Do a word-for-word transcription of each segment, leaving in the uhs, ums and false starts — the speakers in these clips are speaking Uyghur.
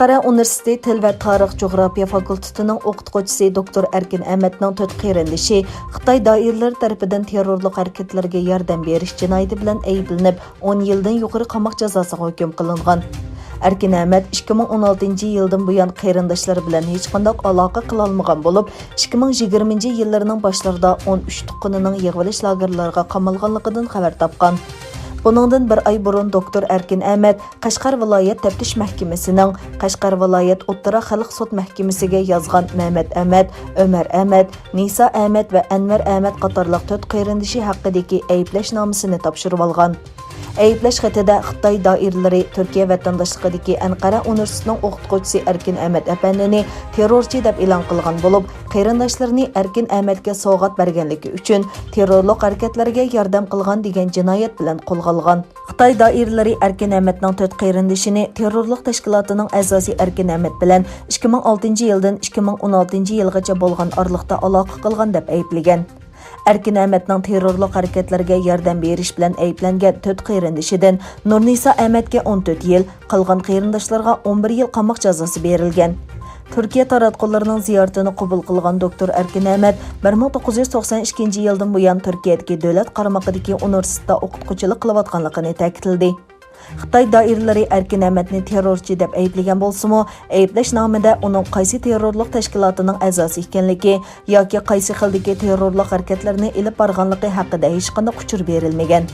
ئەنقەرە ئۇنىۋېرسىتېتى تىل ۋە تارىخ جۇغراپىيە فاكۇلتېتىنىڭ ئوقۇتقۇچىسى دوكتور ئەركىن ئەمەتنىڭ تۆت قېرىندىشى خىتاي دائىرىلىرى تەرىپىدىن تېررورلۇق ھەرىكەتلىرىگە ياردەم بېرىش جىنايىتى بىلەن ئەيىبلىنىپ، ئون يىلدىن يۇقىرى قاماق جازاسىغا ھۆكۈم قىلىنغان. ئەركىن ئەمەت ئىككى مىڭ ئون ئالتىنچى يىلدىن بۇيان قېرىنداشلىرى بىلەن ھېچقانداق ئالاقە قىلالمىغان بولۇپ، ئىككى مىڭ يىگىرمىنچى يىللىرىنىڭ باشلىرىدا ئون ئۈچ تۇغقىنىنىڭ يىغىۋېلىش لاگېرلىرىغا قامالغانلىقىدىن خەۋەر تاپقان. بۇنىڭدىن بىر ئاي بۇرۇن دوكتور ئەركىن ئەمەت قەشقەر ۋىلايەت تەپتىش مەھكىمىسىنىڭ قەشقەر ۋىلايەت ئوتتۇرا خەلق سوت مەھكىمىسىگە يازغان مەمەت ئەمەت، ئۆمەر ئەمەت، نىسا ئەمەت ۋە ئەنۋەر ئەمەت قاتارلىق تۆت قېرىندىشى ھەققىدىكى ئەيىبلەشنامىسىنى تاپشۇرۇۋالغان. ئەيىبلەش خېتىدە خىتاي دائىرىلىرى تۈركىيە ۋەتەنداشلىقىدىكى ئەنقەرە ئۇنىۋېرسىتېتىنىڭ ئوقۇتقۇچىسى ئەركىن ئەمەت ئەپەندىنى تېررورچى دەپ ئېلان قىلغان بولۇپ، قېرىنداشلىرىنى ئەركىن ئەمەتكە سوۋغات بەرگەنلىكى ئۈچۈن تېررورلۇق ھەرىكەتلىرىگە ياردەم قىلغان دېگەن جىنايەت بىلەن قولغا ئالغان. خىتاي دائىرىلىرى ئەركىن ئەمەتنىڭ تۆت قېرىندىشىنى تېررورلۇق تەشكىلاتىنىڭ ئەزاسى ئەركىن ئەمەت بىلەن ئىككى مىڭ ئالتىنچى يىلدىن ئىككى مىڭ ئون ئالتىنچى يىلغىچە بولغان ئارىلىقتا ئالاقە قىلغان دەپ ئەيىبلىگەن. ئەركىن ئەمەتنىڭ تېررورلۇق ھەرىكەتلىرىگە ياردەم بېرىش بىلەن ئەيىبلەنگەن تۆت قېرىندىشىدىن نۇرنىسا ئەمەتكە ئون تۆت يىل، قالغان قېرىنداشلارغا ئون بىر يىل قاماق جازاسى بېرىلگەن. تۈركىيە تاراتقۇلىرىنىڭ زىيارىتىنى قوبۇل قىلغان دوكتور ئەركىن ئەمەت بىر مىڭ توققۇز يۈز توقسان ئىككىنچى يىلدىن بۇيان تۈركىيەدىكى دۆلەت قارمىقىدىكى ئۇنىۋېرسىتېتتا ئوقۇتقۇچىلىق قىلىۋاتقانلىقىنى تەكىتلىدى. خىتاي دائىرىلىرى ئەركىن ئەمەتنى تېررورچى دەپ ئەيىبلىگەن بولسىمۇ، ئەيىبلەشنامىدە ئۇنىڭ قايسى تېررورلۇق تەشكىلاتىنىڭ ئەزاسى ئىكەنلىكى ياكى قايسى خىلدىكى تېررورلۇق ھەرىكەتلىرىنى ئېلىپ بارغانلىقى ھەققىدە ھېچقانداق ئۇچۇر بېرىلمىگەن.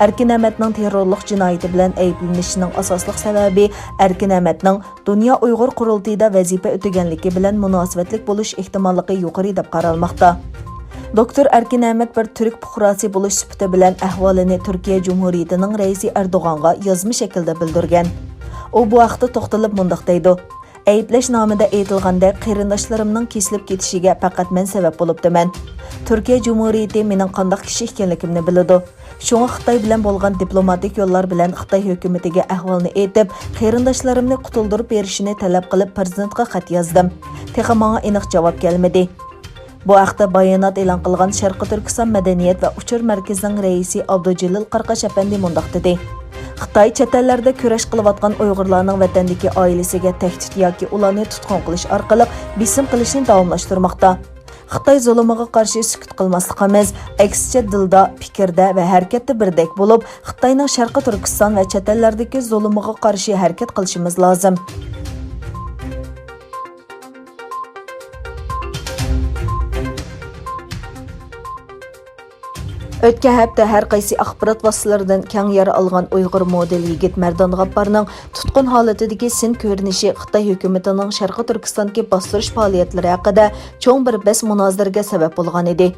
ئەركىن ئەمەتنىڭ تېررورلۇق جىنايىتى بىلەن ئەيىبلىنىشىنىڭ ئاساسلىق سەۋەبى ئەركىن ئەمەتنىڭ دۇنيا ئۇيغۇر قۇرۇلتىيىدا ۋەزىپە ئۆتىگەنلىكى بىلەن مۇناسىۋەتلىك بولۇش ئېھتىماللىقى يۇقىرى دەپ قارالماقتا. دوكتور ئەركىن ئەمەت بىر تۈرك پۇقراسى بولۇش سۈپىتى بىلەن ئەھۋالىنى تۈركىيە جۇمھۇرىيىتىنىڭ رەئىسى ئەردوغانغا يازما شەكىلدە بىلدۈرگەن. ئۇ بۇ ھەقتە توختىلىپ مۇنداق دەيدۇ: ئەيىبلەشنامىدە ئېيتىلغاندەك، قېرىنداشلىرىمنىڭ كېسىلىپ كېتىشىگە پەقەت مەن سەۋەب بولۇپتىمەن. تۈركىيە جۇمھۇرىيىتى مېنىڭ قانداق كىشى ئىكەنلىكىمنى بىلىدۇ. شۇڭا خىتاي بىلەن بولغان دىپلوماتىك يوللار بىلەن خىتاي ھۆكۈمىتىگە ئەھۋالنى ئېيتىپ، قېرىنداشلىرىمنى قۇتۇلدۇرۇپ بېرىشىنى تەلەپ قىلىپ، پىرېزىدېنتقا خەت يازدىم. تېخى ماڭا ئېنىق جاۋاب كەلمىدى. بۇ ھەقتە بايانات ئېلان قىلغان شەرقىي تۈركىستان مەدەنىيەت ۋە ئۇچۇر مەركىزىنىڭ رەئىسى ئابدۇجېلىل قاراقاش ئەپەندى مۇنداق دېدى: خىتاي چەت ئەللەردە كۈرەش قىلىۋاتقان ئۇيغۇرلارنىڭ ۋەتەندىكى ئائىلىسىگە تەھدىت ياكى ئۇلارنى تۇتقۇن قىلىش ئارقىلىق بېسىم قىلىشنى داۋاملاشتۇرماقتا. خىتاي زۇلۇمىغا قارشى سۈكۈت قىلماسلىقىمىز، ئەكسىچە دىلدا، پىكىردە ۋە ھەرىكەتتە بىردەك بولۇپ، خىتاينىڭ شەرقىي تۈركىستان ۋە چەت ئەللەردىكى زۇلۇمىغا قارشى ھەرىكەت قىلىشىمىز لازىم. ئۆتكەن ھەپتە ھەر قايسى ئاخبارات ۋاسىتىلىرىدىن كەڭ يارا ئالغان ئۇيغۇر مودېل يىگىت مەردان غاپپارنىڭ تۇتقۇن ھالىتىدىكى سىن كۆرۈنۈشى خىتاي ھۆكۈمىتىنىڭ شەرقىي تۈركىستاندىكى باستۇرۇش پائالىيەتلىرى ھەققىدە چوڭ بىر بەس مۇنازىرىگە سەۋەب بولغان ئىدى.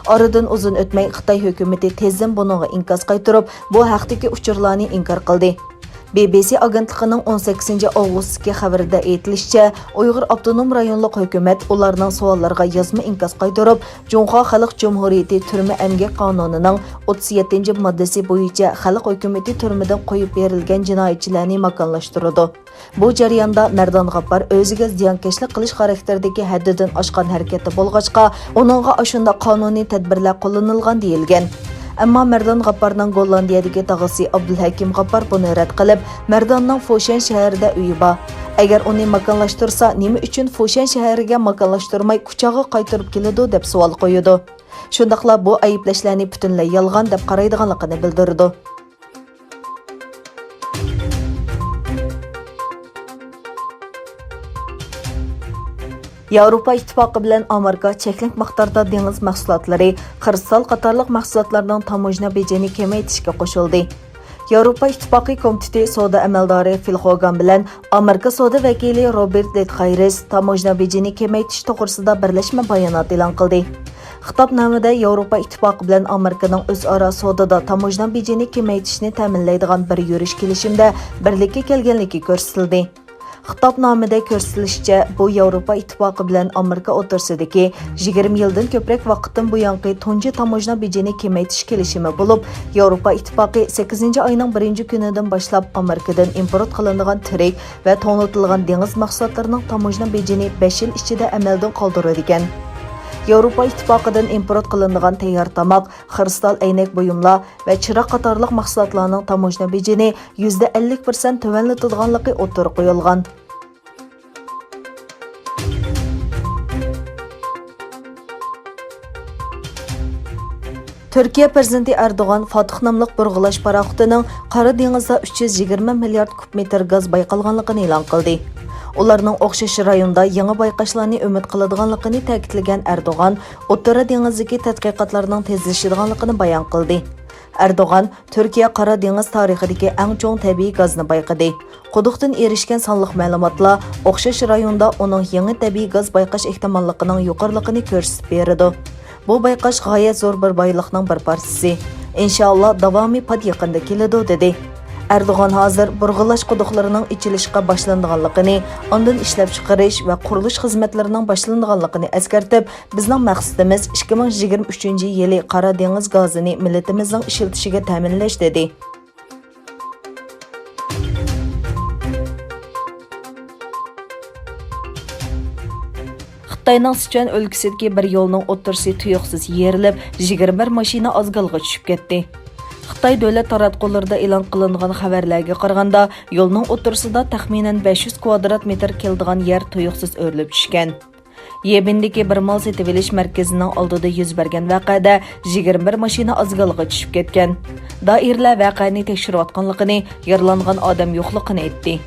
ئارىدىن ئۇزۇن ئۆتمەي خىتاي ھۆكۈمىتى تېزدىن بۇنىڭغا ئىنكاس قايتۇرۇپ، بۇ ھەقتىكى ئۇچۇرلارنى ئىنكار قىلدى. بى بى سى ئاگېنتلىقىنىڭ ئون سەككىزىنچى ئاۋغۇستتىكى خەۋىرىدە ئېيتىلىشىچە، ئۇيغۇر ئاپتونوم رايونلۇق ھۆكۈمەت ئۇلارنىڭ سوئاللىرىغا يازما ئىنكاس قايتۇرۇپ، جۇڭخۇا خەلق جۇمھۇرىيىتى تۈرمە ئەمگەك قانۇنىنىڭ ئوتتۇز يەتتىنچى ماددىسى بويىچە خەلق ھۆكۈمىتى تۈرمىدىن قويۇپ بېرىلگەن جىنايەتچىلەرنى ماكانلاشتۇرىدۇ. بۇ جەرياندا مەردان غاپپار ئۆزىگە زىيانكەشلىك قىلىش خاراكتېرىدىكى ھەددىدىن ئاشقان ھەرىكەتتە بولغاچقا، ئۇنىڭغا ئاشۇنداق قانۇنىي تەدبىرلەر قوللىنىلغان دېيىلگەن. ئەمما مەردان غاپپارنىڭ گوللاندىيەدىكى تاغىسى ئابدۇلھەكىم غاپپار بۇنى رەت قىلىپ، مەرداننىڭ فۇشەن شەھىرىدە ئۆيى بار. ئەگەر ئۇنى ماكانلاشتۇرسا، نېمە ئۈچۈن فۇشەن شەھىرىگە ماكانلاشتۇرماي، كۇچاغا قايتۇرۇپ كېلىدۇ، دەپ سوئال قويىدۇ. شۇنداقلا بۇ ئەيىبلەشلەرنى پۈتۈنلەي يالغان دەپ قارايدىغانلىقىنى بىلدۈرىدۇ. ياۋروپا ئىتتىپاقى بىلەن ئامېرىكا چەكلىك مىقداردا دېڭىز مەھسۇلاتلىرى، خرۇستال قاتارلىق مەھسۇلاتلارنىڭ تاموژنا بېجىنى كېمەيتىشكە قوشۇلدى. ياۋروپا ئىتتىپاقى كومىتېتى سودا ئەمەلدارى فىل خوگان بىلەن ئامېرىكا سودا ۋەكىلى روبېرت دېتخايرىس تاموژنا بېجىنى كېمەيتىش توغرىسىدا بىرلەشمە بايانات ئېلان قىلدى. خىتابنامىدە ياۋروپا ئىتتىپاقى بىلەن ئامېرىكىنىڭ ئۆزئارا سودىدا تاموژنا بېجىنى كېمەيتىشنى تەمىنلەيدىغان بىر يۈرۈش كېلىشىمدە بىرلىككە كەلگەنلىكى كۆرسىتىلدى. خىتابنامىدە كۆرسىتىلىشىچە، بۇ ياۋروپا ئىتتىپاقى بىلەن ئامېرىكا ئوتتۇرىسىدىكى يىگىرمە يىلدىن كۆپرەك ۋاقىتتىن بۇيانقى تۇنجى تاموژنا بېجىنى كېمەيتىش كېلىشىمى بولۇپ، ياۋروپا ئىتتىپاقى سەككىزىنچى ئاينىڭ بىرىنچى كۈنىدىن باشلاپ ئامېرىكىدىن ئىمپورت قىلىنىدىغان تىرىك ۋە توڭلىتىلغان دېڭىز مەھسۇلاتلىرىنىڭ تاموژنا بېجىنى بەش يىل ئىچىدە ئەمەلدىن قالدۇرىدىكەن. ياۋروپا ئىتتىپاقىدىن ئىمپورت قىلىنىدىغان تەييار تاماق، خرۇستال ئەينەك بۇيۇملار ۋە چىراغ قاتارلىق مەھسۇلاتلارنىڭ تاموژنا بېجىنى يۈزدە ئەللىك پىرسەنت تۆۋەنلىتىدىغانلىقى ئوتتۇرىغا قويۇلغان. تۈركىيە پىرېزىدېنتى ئەردوغان فاتىھ ناملىق بۇرغىلاش پاراخوتىنىڭ قارا دېڭىزدا ئۈچ يۈز يىگىرمە مىليارد كۇب مېتىر گاز بايقالغانلىقىنى ئېلان قىلدى. ئۇلارنىڭ ئوخشاش رايوندا يېڭى بايقاشلارنى ئۈمىد قىلىدىغانلىقىنى تەكىتلىگەن ئەردوغان، ئوتتۇرا دېڭىزدىكى تەتقىقاتلارنىڭ تېزلىشىدىغانلىقىنى بايان قىلدى. ئەردوغان، تۈركىيە قارا دېڭىز تارىخىدىكى ئەڭ چوڭ تەبىئىي گازنى بايقىدى. قۇدۇقتىن ئېرىشكەن سانلىق مەلۇماتلار ئوخشاش رايوندا ئۇنىڭ يېڭى تەبىئىي گاز بايقاش ئېھتىماللىقىنىڭ يۇقىرىلىقىنى كۆرسىتىپ بېرىدۇ. بۇ بايقاش غايەت زور بىر بايلىقنىڭ بىر پارچىسى. ئىنشائاللا، داۋامى پات يېقىندا كېلىدۇ، دېدى. ئەردوغان ھازىر بۇرغىلاش قۇدۇقلىرىنىڭ ئېچىلىشقا باشلىنىدىغانلىقىنى، ئاندىن ئىشلەپچىقىرىش ۋە قۇرۇلۇش خىزمەتلىرىنىڭ باشلىنىدىغانلىقىنى ئەسكەرتىپ، بىزنىڭ مەقسىتىمىز ئىككى مىڭ يىگىرمە ئۈچىنچى يىلى قارا دېڭىز گازىنى مىللىتىمىزنىڭ ئىشلىتىشىگە تەمىنلەش، دېدى. خىتاينىڭ سىچۈەن ئۆلكىسىدىكى بىر يولنىڭ ئوتتۇرىسى تۇيۇقسىز يېرىلىپ، يىگىرمە بىر ماشىنا ئازگالغا چۈشۈپ كەتتى. خىتاي دۆلەت تاراتقۇلىرىدا ئېلان قىلىنغان خەۋەرلەرگە قارىغاندا، يولنىڭ ئوتتۇرىسىدا تەخمىنەن بەش يۈز كۋادرات مېتىر كېلىدىغان يەر تۇيۇقسىز ئۆرۈلۈپ چۈشكەن. يېبىندىكى بىر مال سېتىۋېلىش مەركىزىنىڭ ئالدىدا يۈز بەرگەن ۋەقەدە يىگىرمە بىر ماشىنا ئازگالغا چۈشۈپ كەتكەن. دائىرىلەر ۋەقەنى تەكشۈرۈۋاتقانلىقىنى، يارىلانغان ئادەم يوقلۇقىنى ئېيتتى.